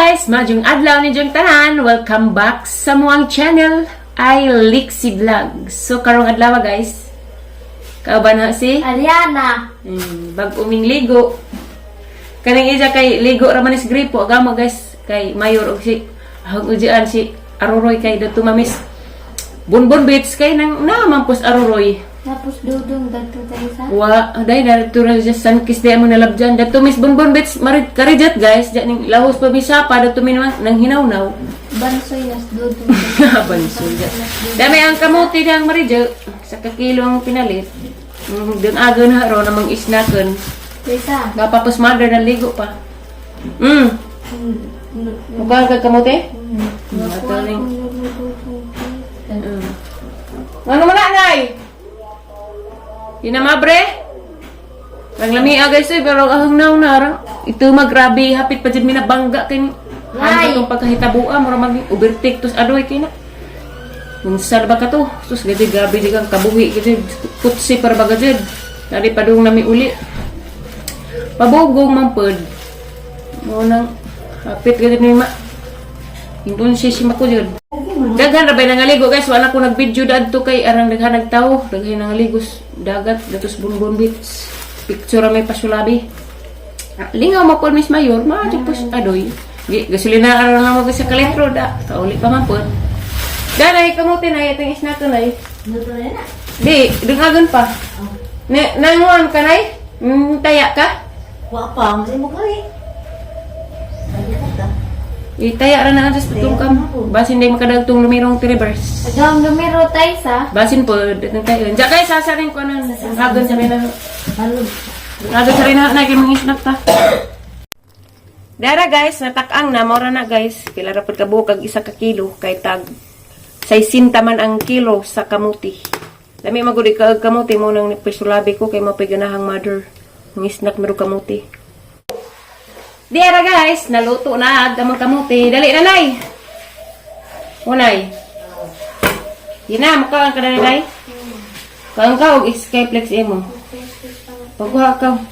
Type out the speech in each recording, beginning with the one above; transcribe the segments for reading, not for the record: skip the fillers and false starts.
Guys! Maayong adlaw ninyong tanan! Welcome back sa among channel ay Lixie Vlog. So karong adlaw, guys, kauban na si Ariana. Bag uming ligo. Kaning isa kay ligo ra man is gripo agamo, guys, kay mayor og si ahong ujian si Aroroy kay dadto mamis Bonbon Beach kay nang naman pos Aroroy. Tapos dudong dadto tayo sa. Wa, day na ra siya Sunkist day among nalabjan. Dadto mis Bonbon Beach marid karijat, guys, diyan ning lahos pa bisa pa dadto mi nang nang hinawnaw. Bansoy nas dudong. Bansoy. Dami ang kamote dang maridyo sa kakilo ang pinalit. Dun aga na ro namang isnaken. Taysa. Gapapos mother na ligo pa. Mukha kag kamote? Ato ning. Ano man na, nay? Di na mabre? Ang lami guys eh, pero ahong naw na ra. Ito magrabe, hapit pa jud mi nabangga kay ni. Nay! Ano itong pagkahitabua, mura mag overtake tos adoy kay na. Unsa ba ka to? Sus gadi grabe di kang kabuhi gadi kutsi para ba gadi. Dari padung nami uli. Pabugong man pod. Mo nang hapit gadi ni ma. Indon si mako jud. Daghan ra bay nangaligo, guys, wala ko nag-video dadto kay arang daghan nagtawo, daghan nangaligo dagat datos Bonbon Beach. Picture ra may pasulabi. Ah, lingaw mo po Miss Mayor, maadyo po adoy. Gi gasolina ara lang mo sa kalitro da. Kauli pa man po. Danay kamote na itong isna to nay. Luto na na. Di, dungagon pa. Ne, nanguan ka nay? Taya ka? Wa pa, mas mo kali. Lagi ka ta. Itaya ra na ang sa tungkam. Basin day makadagtong lumirong reverse. Agam numero tayo sa. Basin po, datang tayo. Diyan kayo sasarin ko nun. Hagon sa rin na. Halo. Hagon sa rin na kay mga isnak ta. Dara guys, natakang na, maura na, guys. Pila ra pud kabuok kag 1 ka kilo kay tag 60 man ang kilo sa kamuti. Lami magud ka og kamuti mo nang pisulabi ko kay mapay ganahang mother. Ngisnak mero kamuti. Dara guys, naluto na ag among kamuti. Dali na nay. Unay. Yun na, mukha ka na nay. Kaon ka og Skyflex imo. Pagkuha ka.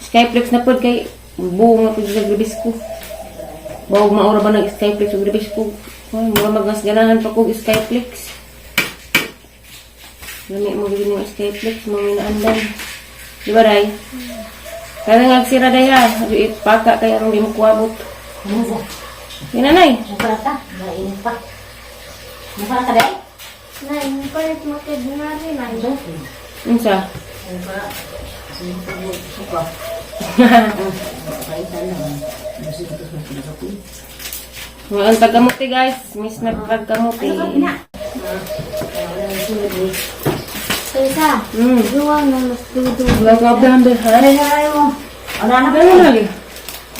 Skyflex na pod kay buong na pod sa Gribisco. Bawag maura ba ng Skyflex ug Gribisco? Ay, mura magas ganahan pa kog Skyflex. Lami mo gid yung Skyflex, mga inaandan. Di ba, Day? Kaya nga sira day ha. Ipaka kay aron di mo kuabot. Ano sa? Yun na, nay. Mukha ka? Mainit pa. Mukha ka dai? Nay, palit mo kay dinari nay. Unsa? Mukha. Suka. Kahit ano. Musik ito sa pinakapi. Mga ang tagkamuti, guys. Miss na pagkamuti. Taysa. Duwang na mas dudong. Wala ka ba ang Ay, ay, mo. Ano na? Ano na lagi?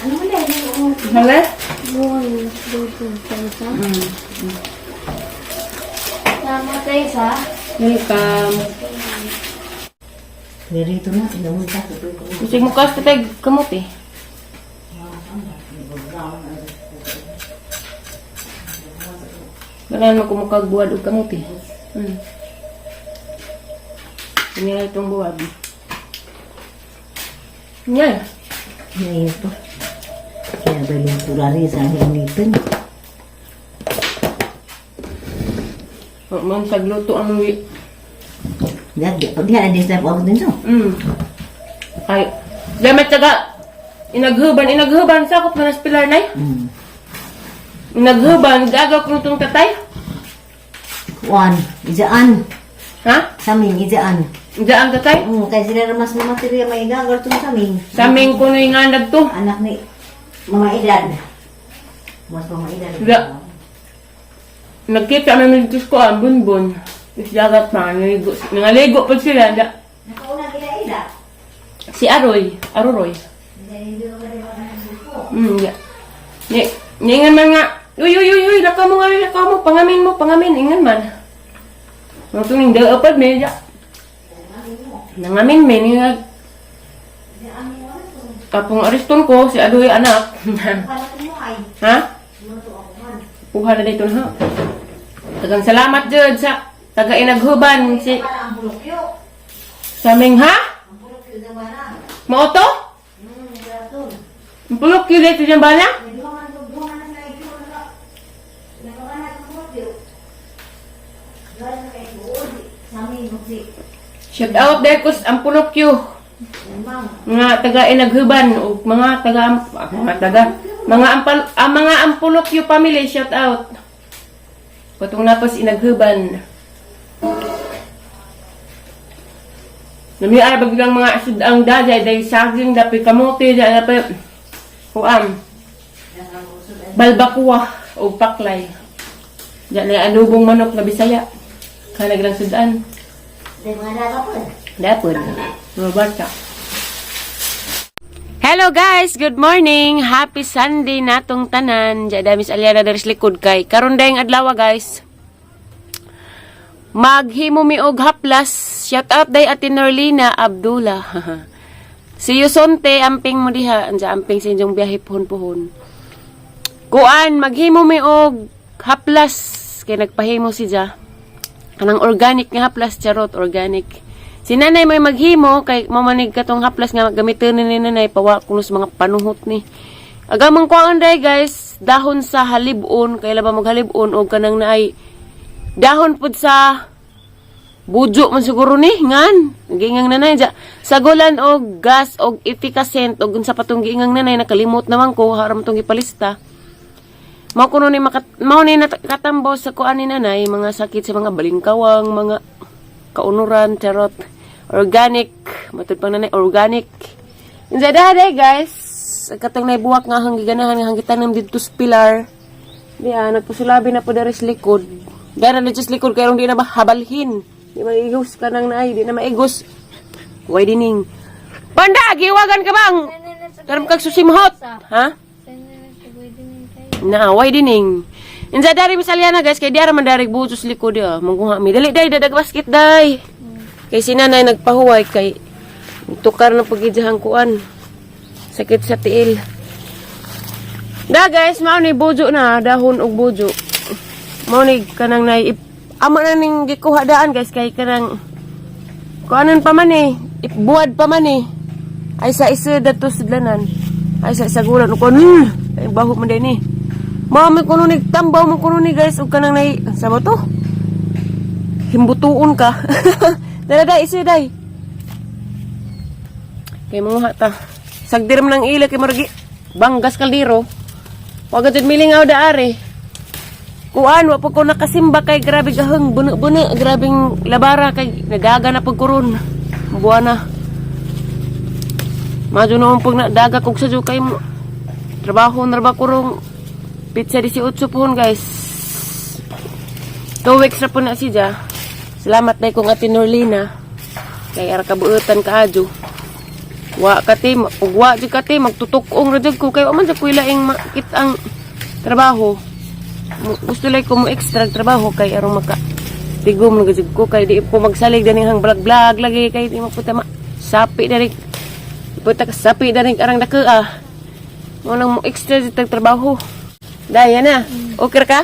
Ano mo dai? Hala? Duwang na mas dudong tayo sa. Tama tayo sa. Welcome. Dito na, tingnan mo ta. Gusto mo kas tatay kamuti. Ganahan mo kumukag buwad og kamuti. Kanya itong buwad. Nya. Mainit pa. Kaya balong kulari sa initin. Man sagluto ang wi. Dagi, pag diha din sa ako din so. Ay, damat taga inaghuban, inaghuban sakop na nas pilar nay. Inaghuban, gagaw ko itong tatay. Kuan, ijaan. Ha? Saming ijaan. Diyan ang tatay? Kay sila ra mas mamaterya may gagal tong saming. Saming ko na yung andag to. Anak ni Mama Idan. Mas Mama Idan. Da. Nagkita namin dito ko ang bunbon. Tapos dagat na, naligo. Nangaligo pa sila. Da. Nakauna kila Ida. Si Aroy. Aroroy. Yeah. Ni, niingan man nga. Uy, uy, uy, uy, lakaw mo nga, lakaw mo. Pangamin mo, pangamin. Ingan man. Mga tuning daapad, may ya. Nangamin, may nga. Kapong ariston ko, si Adoy anak. Ha? Puha na dito na. Tagang salamat jud sa taga inaghuban si Saming ha? Mao to? Ang pulok yun dito dyan ba na? Shout out dahil kus ang pulokyo. Mga taga Inaghuban ug mga taga mga ampal ang mga Ampulokyo family, shout out. Katong napas Inaghuban. Nami ay bagilang mga sudang dajay day saging dapi kamote day dapi kuan balbakuwa o paklay. Diyan na adobong manok na Bisaya. Kanag lang sudan. Dapon. Roberta. Hello guys, good morning. Happy Sunday natong tanan. Diya damis Aliana daris likod kay karon dayong adlaw, guys. Maghimo mi og haplas. Shout out day Ate Norlina Abdullah. See you sonte, amping mo diha. Anja amping sa inyong biyahe puhon-puhon. Kuan, maghimo mi og haplas kay nagpahimo si Ja. Kanang organic nga haplas, charot, organic. Si nanay may maghimo kay mamanig katong haplas nga gamitin ni nanay pawa kuno sa mga panuhot ni. Agamang kuan day guys, dahon sa halibon, kay ba maghalibon og kanang naay dahon pud sa bujo man siguro ni ngan giingang nanay ja sagulan og gas og efficacent og unsa pa tong giingang nanay, nakalimot naman ko haram tong gipalista. Mao kuno ni makat mao ni nakatambo sa kuan ni nanay, mga sakit sa mga balingkawang, mga kaunuran, charot. Organic matud pang nanay, organic. Insa day guys, katong naibuwak nga hang giganahan nga hang gitanom didto sa pilar diya, nagpusulabi na po dari sa likod. Dara na sa likod kay di na ba habalhin, di maigos ka nang naay, di na maigos widening. Panda, giwagan ka bang karon kag susimhot, ha? Na widening. Insa dari misalyana guys, kay diara man dari buhos sa likod ya. Mangguha mi. Dali day, dadag basket day. Kay si nanay nagpahuway kay tukar na pagidyahan kuan. Sakit sa tiil. Da guys, mao ni bujo na, dahon og bujo. Mao ni kanang nay amo na ning gikuha daan guys kay kanang kuanan pa man eh, buwad pa man eh. Ay sa isa dato sudlanan. Ay sa sagulan ko ay baho man din eh. Mao may kuno ni tambaw mo kuno ni guys ug kanang nay sa ba to? Himbutuon ka. Dala day isa day. Kay mga ta. Sagdir man ang ila kay margi banggas kaldero. Wag jud milingaw da are. Kuan wa pa ko nakasimba kay grabe gaheng buno-buno, grabing labara kay nagaga na pag kuron. Buwana. Madyo noon pag nadaga kog sa kay mo. Trabaho na ba kurong pizza 18 pohon guys. 2 weeks na po na siya. Salamat na kong Ate Norlina. Kay ara kabuutan kaadyo. Wa kati, ug wa jud kati magtutukong ra jud ko kay wa man jud ko ilaing makit ang trabaho. Gusto lang ko mo extra trabaho kay aron maka tigom na jud ko kay di ko magsalig daning hang vlog vlog lagi kay di maputa ma sapi diri puta ka sapi diri arang dako ah. Mo nang mo extra jud tag trabaho. Daya na. Okay ra ka?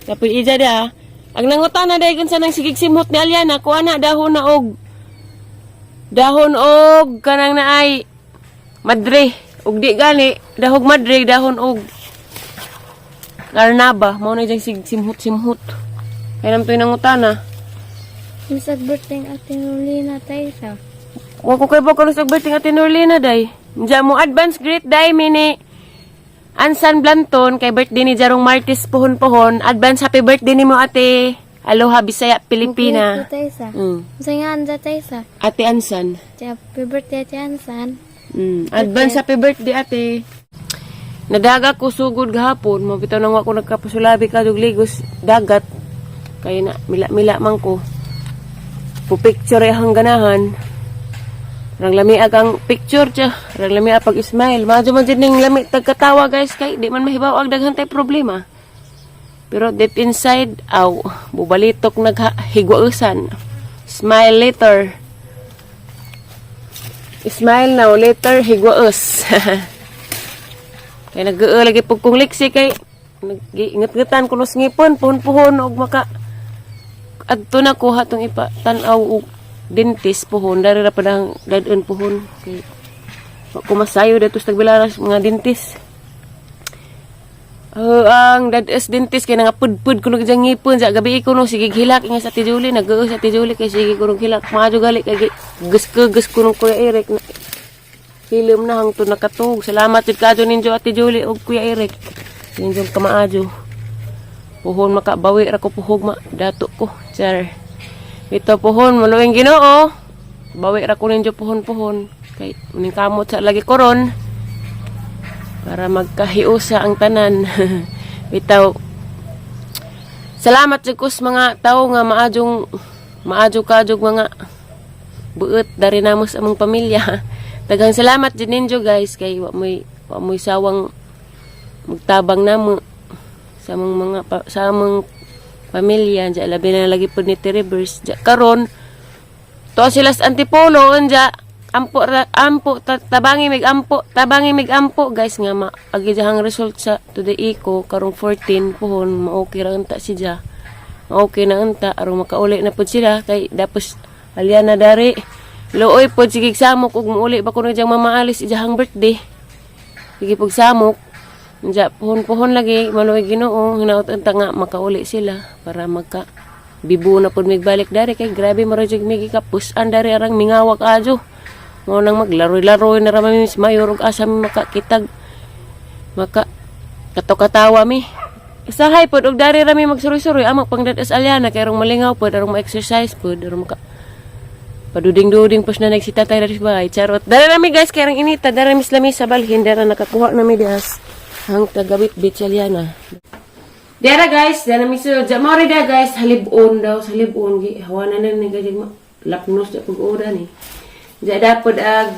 Kapoy ija da. Ang nangutana dahil kung sa nang sigig simhot ni Aliana, kuha na dahon na og dahon og kanang naay madre ug di gani dahog madre, dahon og arnaba, mao na diyang sig simhot simhot kay nam to'y nangutana. Bisag birthday Ate Nolina tayo sa. Wa ko kay ba sa birthday Ate Norlina day. Diya mo advance greet day mini Ansan Blanton kay birthday ni Jarong Martes pohon-pohon. Advance happy birthday nimo, ate. Aloha Bisaya Pilipina. Tayo sa. Sa nga anda tayo sa. Ate Ansan. Happy birthday, Ate Ansan. Advance happy birthday, ate. Nadaga ko sugod gahapon, mabitaw nang ako nagkapasulabi ka dug ligos dagat. Kay na mila-mila man ko. Pu-picture ay ganahan. Rang lami ang picture siya. Rang lami pag smile. Madyo man jud ning lami tagkatawa guys kay di man mahibaw ang daghan tay problema. Pero deep inside, aw, bubalitok naghigwausan. Smile later. Smile now, later, higwaus. Kay nag lagi pug kong liksi kay nag-ingat-ngatan ko nos ngipon, puhon-puhon og maka adto na ko hatong ipa tan-aw og dentist puhon dari ra pa dang dadon puhon kay wa ko masayo dato sa tagbilaras mga dentist. Oh, ang dad-es dentist kay nga pudpud kuno gyud ngipon sa gabi ko no sige hilak inga sa Ate Julie, nag sa Ate Julie kay sige kuno hilak maayo gali kay ges kuno Kuya Eric na hilom na hangtod nakatug. Salamat jud kaadyo ninyo, Ate Julie ug Kuya Eric. Ninyo kamaadyo. Puhon makabawi ra ko puhog ma dato ko. Char. Ito puhon maluwing Ginoo. Bawi ra ko ninyo puhon-puhon kay uning kamot sa lagi koron para magkahiusa ang tanan. Bitaw. Salamat jud ko sa mga tao nga maadjong maadyo kaadyo mga buot dari namo sa among pamilya. Daghang salamat jud ninyo, guys, kay wa mo'y sawang magtabang namo sa among mga sa among pamilya. Diya labi na lagi pud ni Reverse. Diya karon to sila sa Antipolo unja ampo ampo tabangi mig ampo, tabangi mig ampo, guys, nga ma agi diyang result sa today ko karong 14 puhon ma-okay ra unta si ja, okay na unta aron makauli na pud sila kay dapos alya na dari luoy pod sige samok ug muuli ba kuno diyang Mama Alice iyang birthday, sige pug samok. Unja puhon-puhon lagi maluoy Ginoo, hinaot unta nga makauli sila para magka bibo na pud migbalik dari kay grabe mara jud mi gikapus-an dari arang mingawak adyo mo nang maglaroy-laroy na ra mi mayor ug asa mi makakitag maka kato-katawa mi. Isahay pod og dari ra mi magsuroy-suroy amo pang dadas alyana kay arong malingaw pod, arong ma-exercise pod, arong maka paduding-duding pos na nagsita tayo dari sa bahay. Charot. Dara nami, guys, kay arang inita. Dara mis lami sa balhin. Dara nakakuha na mi dias. Hang tagawit beach alyana. Dara, guys, dara mi sa Jamori da, guys, halibon daw, sa halibon gi hawa na ni gajig ma lapnos da pag oda ni. Diya dapod ag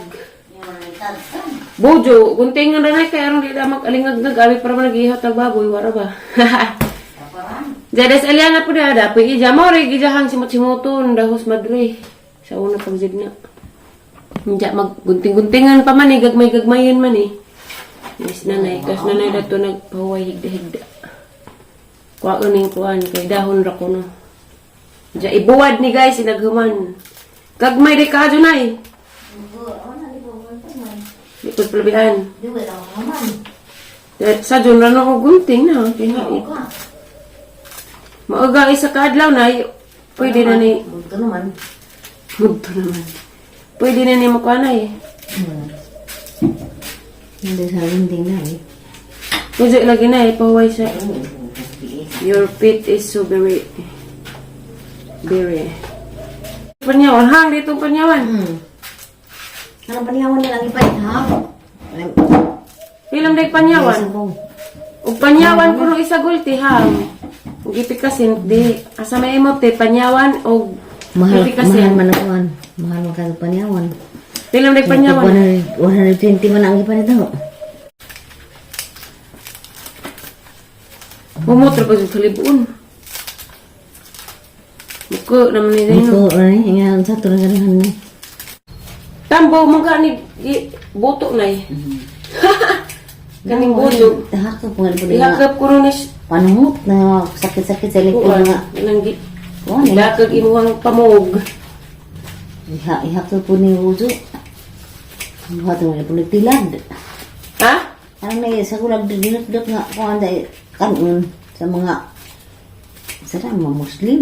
Bojo, guntingan ra na kay aron di da mag-alingag-ngag abi para man nagihat ang baboy, wara ba. Diya des aliana po da dapoy ija mo ri gijahang simot-simoton dahos madre sa una pag na. Diya maggunting-guntingan pa man eh, gagmay-gagmayon man eh. Yes, nanay, kas nanay dato nagpahuway higda-higda. Kuha ko ning kuan kay dahon ra ko no. Diya ibuwad ni, guys, inaghuman. Gagmay di ka nay. Di ko palabian. Sa dyan ra no ko gunting na kay Maaga isa ka adlaw na pwede na ni Ito naman. Mudto naman. Pwede na ni makuha na eh. Hindi sa gunting na eh. Pwede lagi na eh, pahuway sa Your feet is so very very Panyawan, hang dito panyawan. Anong panyawan na lang ipalit ha? Pilang day panyawan. Ug panyawan kuno isa gulti hang. Ug ipikasin di asa may imot te panyawan og Mahal, mahal ipikasin. man ang kuwan. Mahal man kayo panyawan. Pilang day panyawan. 120 man ang ipalit ako. Humot ra pag kalibuon. Muko naman ni Dino. Ito, ay, nga, sa tulad ng ni. Tambo man ka ni buto na eh. Kaning buto. Tahakap nga po nga. Ihakap ko rin is Panungot na sakit-sakit sa likod kuan. nga. Nang gi Kuwan eh. dakag imuhang pamog. Ihakap po ni Uzo. Ang buhat nga po nagtilad. Ha? Parang na sa kulag dinutdot nga kuwan dahil kanon sa mga sa mga Muslim.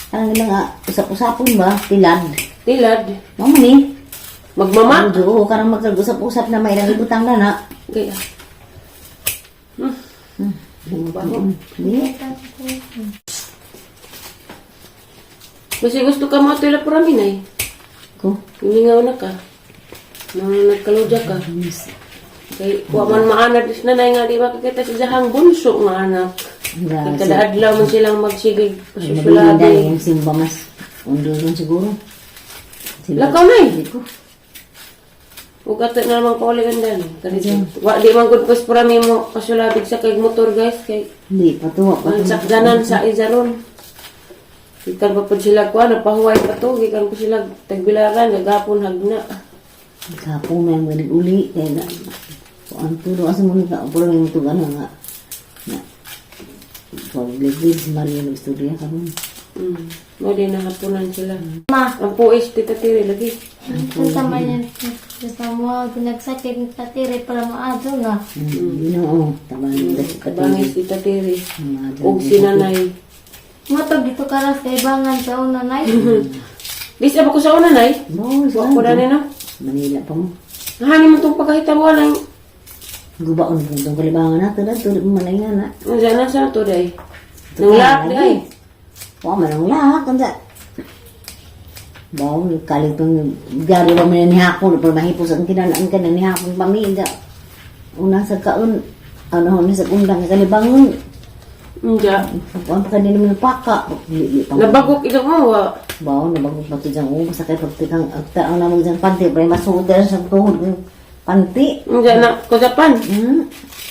Parang ilang usap-usapon ba? Tilad. Tilad. Mamo ni. Magmama. Oo, karang magkag-usap-usap na may ilang ibutang na na. Kaya. Baho. Hindi. Kasi gusto ka mo tila puramin ay. Ko. Hiningaw na ka. Nang nagkaludya ka. Kay wa man maanad is nanay nga di makakita sa jahang bunso nga anak. Kay kada adlaw man silang magsigig Mabilin pasusulabi. dahil yung simba mas undo dun siguro. Simba. Lakaw na eh. Hindi ko. Ug ato na naman kauligan dan. Wa di man gud kus purami mo pasulabig sa kay motor, guys, kay Hindi, patuwa. ang sakdanan sa izaron. Gikan pa pud sila kuan, napahuway pa to, gikan pa sila tagbilaran, gagapon hagna. Kapong na yung uli. Kaya na. Kung ang turo, asa mo nika, puro yung tugan nga. Na. Public Maria nag-istorya ka nun. Mo din nahaponan sila. Ma, Ang puis, Tita Tiri, lagi. sa man yan sa mo nagsakit ni Tatire para maadto na. Ginoo, tabangan sa katiri. Bangis Tita Tiri. Og si nanay. Matog dito karas kay bangan sa una nay. Dis ba ko sa una, nay? Mo, Wa ko na no? Manila pa mo. Hani mo tong pagkahitabuan ang Gubaon po itong kalibangan nato na tulad mo man nga na. Ang na sa to day. Nang laak di ay. Wa man ang lahak unsa. Bawo kalitong gari wa man ni hapon pero mahipos ang kinanaan ka na ni hapon pamilya. Una sa kaon ano ni sa undang ka kalibangon. Unja. Ang pa kanina mo paka. Di pa. Nabagok ikaw mo wa. Bawo nabagok pa to dyan. Oo, basta kay pagtikang ang namang dyan panty pero masuod na sa tuhod ng panty. Unja na ko Japan.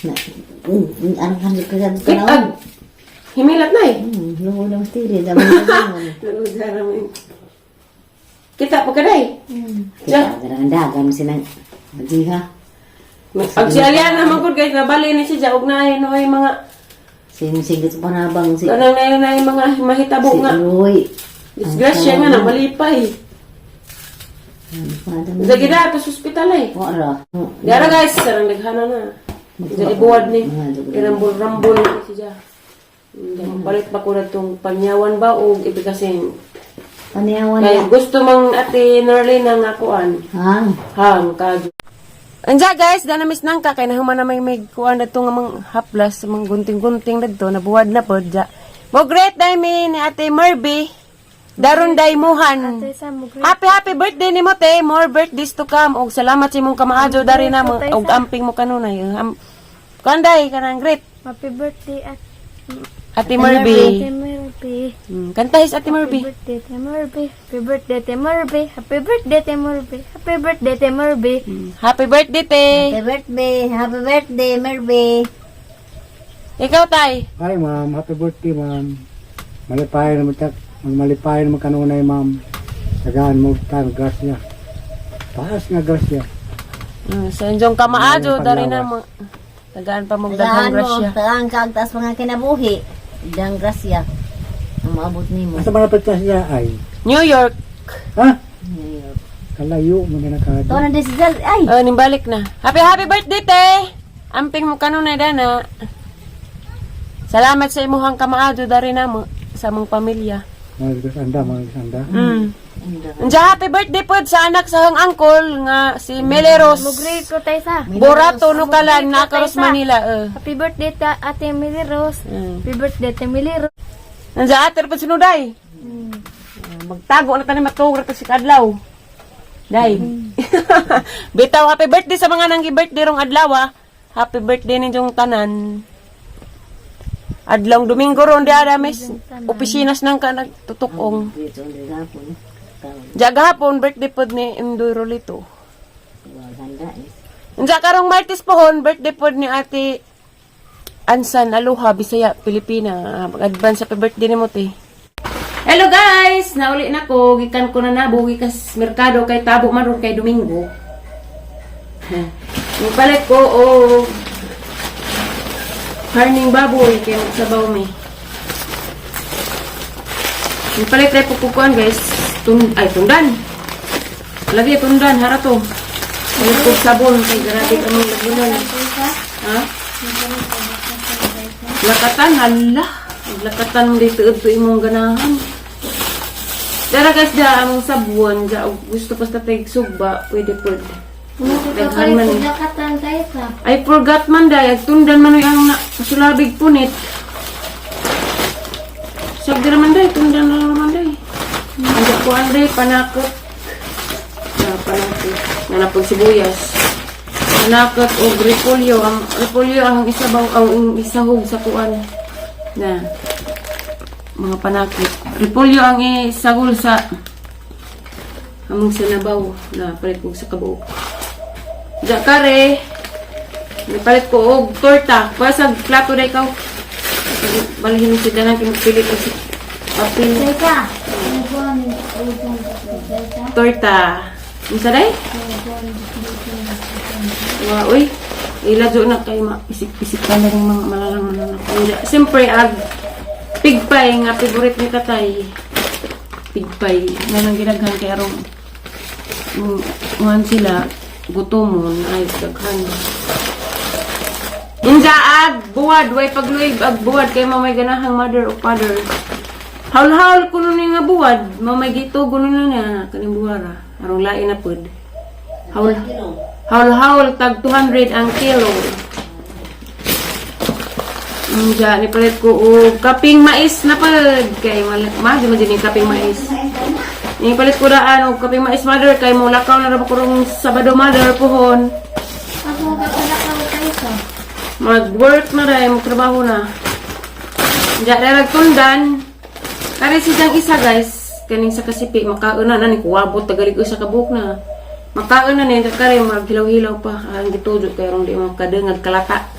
Na, ano ka ka Kit ag himilat na eh. Lugo lang stili, dami na ganun. Naluda naman. Kita pa ka day. Kita, garang dagan sinang Majiha. Ag si Aliana man gud guys nabali ni siya og naay no ay mga Sing-singit pa na bang si kanang naay naay mga mahitabo si nga. Uroy. Disgrasya nga na malipay. Sa gida to sa ospital eh. Wala. Dara guys, sarang daghana na. Jadi buwad ni. Irambol-rambol ni siya. Hindi palit pa ko na tong panyawan ba o ibig kasi Panayawan kay niya. gusto mang Ate Norlene nga kuan. Hang. Hang kag. Anja guys, dana miss nangka kay nahuman na may kuan dadto nga mang haplas mang gunting-gunting dadto nabuwad na pod ja. Mo great day mi ni Ate Merby. Daron day muhan. Ate sa mo great. Happy happy birthday nimo te, more birthdays to come og salamat sa imong kamaadyo dari na mo og amping mo kanunay. Kuan day kanang great Happy birthday at Ate Merby. Ate Merby. Kantahis Ate Happy Merby. birthday, Ate Merby. Happy birthday, Ate Merby. Happy birthday, Ate Merby. Happy birthday, Ate Merby. Happy birthday te. Happy birthday, happy birthday, Merby. Ikaw tay. Hi ma'am, happy birthday ma'am. Malipay naman ta, magmalipay naman kanunay ma'am. Tagaan mo tayo grasya. Taas nga grasya. Sa inyong kamaadyo Maraming dari na paglawas. mo. Tagaan pa mong daghang Tagaan mo, grasya. tagaan ka, taas mga kinabuhi. Dang grasya. Ang maabot nimo. Asa man napit siya ay? New York. Ha? Kalayo mo na nakadto. Ito na din si Zal. Ay! Oh, nimbalik na. Happy happy birthday te. Amping mo kanunay dana. Salamat sa imuhang kamaadyo dari na mo sa among pamilya. Mga anda, mga anda. Unja happy birthday pod sa anak sa hang angkol nga si Meleros. Mo great ko tay sa. Borato Nukalan, Nakaros, Manila. Happy birthday ta Ate Mily Rose. Happy birthday, Ate Mily Rose. Nandiyan ate pa sinuday. Magtago na tani matuog ra ta si kadlaw. Day. Bitaw happy birthday sa mga nanggi birthday rong adlaw ah. Happy birthday ninyong tanan. Adlong Domingo ron di adames opisina nang ka nagtutukong. Dito ang gapon. Diya gahapon birthday pod ni Indoy Rolito. Ganda eh. Unsa karong Martes pohon birthday pod ni Ate Ansan Aloha Bisaya Pilipina. Advance happy birthday nimo te. Hello guys, nauli na ko gikan ko na nabo gikas merkado kay tabo man ron kay Domingo. Nipalit ko og karning baboy kay magsabaw mi. Nipalit tayo pupukuan guys. Ay tundan. Lagi tundan harato. Palit ko sabon kay grabe ka mong lagunan. Ha? Lakatan, hala. Lakatan mo dito ito imong ganahan. Dara guys, da among sabon, da og gusto pa sa tig sugba, pwede pwede. Daghan man. Mo lakatan tay sa. I forgot man day, tundan man ang na, sulabig punit. Sagdi man day, tundan na naman day. Ang ko anday, panakot. Na, panakot. Na napag sibuyas. Panakot o repolyo. Ang repolyo ang isabaw, ang isahog sa kuan. Na, mga panakot. Repolyo ang isagol sa among sinabaw na palit ko sa kabuok. Jakare, Napalit ko og torta. Kuha sa plato na ikaw. Balhin mo si Danan kay magpilit og si papel. Tay sa. Mubuan ubong tay sa. Torta. Unsa day? Wa uy. Ila jo na kay maisip-isip ka na rin mga malalang mga. Siyempre ag Pig pie nga favorite ni tatay. Pig pie. Nga nang ginaghan kay arong nguan sila gutomon ay daghan. Inja ag buwad way pagluib ag buwad kay mamay ganahang mother o father. Haul-haul kuno ni nga buwad, mamay gito kuno na niya kaning buwara. Arong lain na pud. Haul haul-haul tag 200 ang kilo. Inja ni palit ko og kaping mais na pud kay mahal man din yung kaping mais. Ni palit ko daan og kaping mais, mother, kay mo lakaw na ra ba ko rong Sabado, mother, puhon. Ako kakalakaw tayo sa. Mag-work na rin, magtrabaho na. Diya na nagtundan. Kare si Jang isa, guys. Kaning sa kasipi, makaon na ni kuwabot, tagalig sa kabuk na. Makaon na ni, kare maghilaw-hilaw pa. Ang gitujo, kay rong di mo kadengag kalata.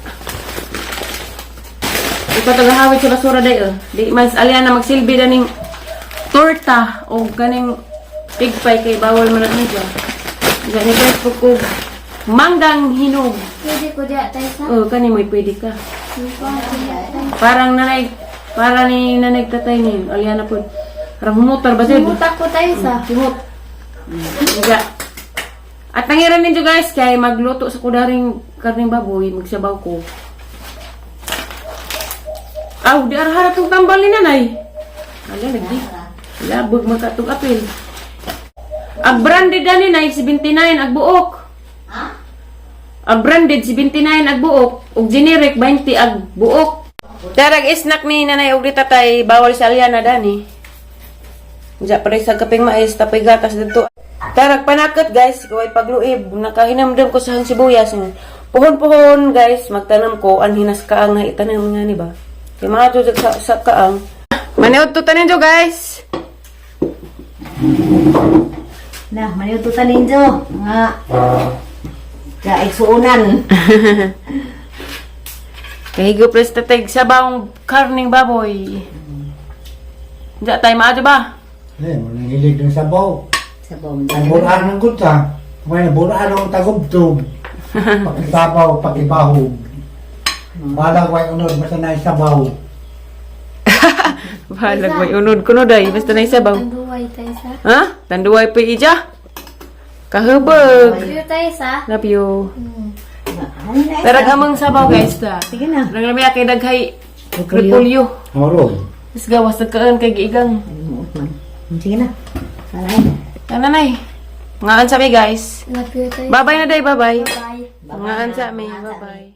Ikaw tagahawit sa basura day eh. Di mas alyan na magsilbi na ning torta o ganing pig pie kay bawal man na niya. Diya ni guys ko manggang hinog. Pwede ko diya tayo sa. Oh, kani mo'y pwede ka. Parang nanay, para ni nanay tatay ni, aliana po. Parang humutar ba siya? Sumutak ko tayo sa. Humut. Nga. At nangiran ninyo guys, kay magluto sa kudaring karning baboy, magsabaw ko. Aw, di arahara tong tambal ni nanay. Ala, lagi. Labog magkatong apil. Ag branded ani nay 79 ag buok. Ag branded 79 ag buok ug generic 20 ag buok. Darag isnak ni nanay og di tatay bawal sa alyana dani. Diya pare sa kaping mais tapoy gatas didto. Tarag panakot guys, kaway pagluib nakahinamdam ko sa hang sibuyas. Puhon-puhon guys, magtanam ko ang hinas kaang na itanam nga ni ba. Kay mga sa kaang. Maniod to tanin jo guys. Na, maniututan ninyo. Nga, kaigsuunan. Kahigo pres tatay sa bawang karning baboy. Diya tayo maadyo ba? Eh, mo nang hilig ng sabaw. Sa bong. Ang buraan ng kunta, may buraan ng tagubtog. Pakisabaw, pakibahog. Balag way unod, basta na sabaw. Balag may unod kuno day basta na isabaw. Tanduay tayo sa. Ha? Tanduay pa ija. Kahubog. Love you tayo sa. Love you. Ano na? Tarag amang sabaw guys ta. Sige na. Nang lami kay daghay repolyo. Moro. Mas gawas nagkaan kay giigang. Ay, man. Sige na. Salay. Tananay. Ngaan sa mi guys. Love you tayo. Bye-bye na day, bye-bye. Bye. Ngaan sa mi, bye-bye.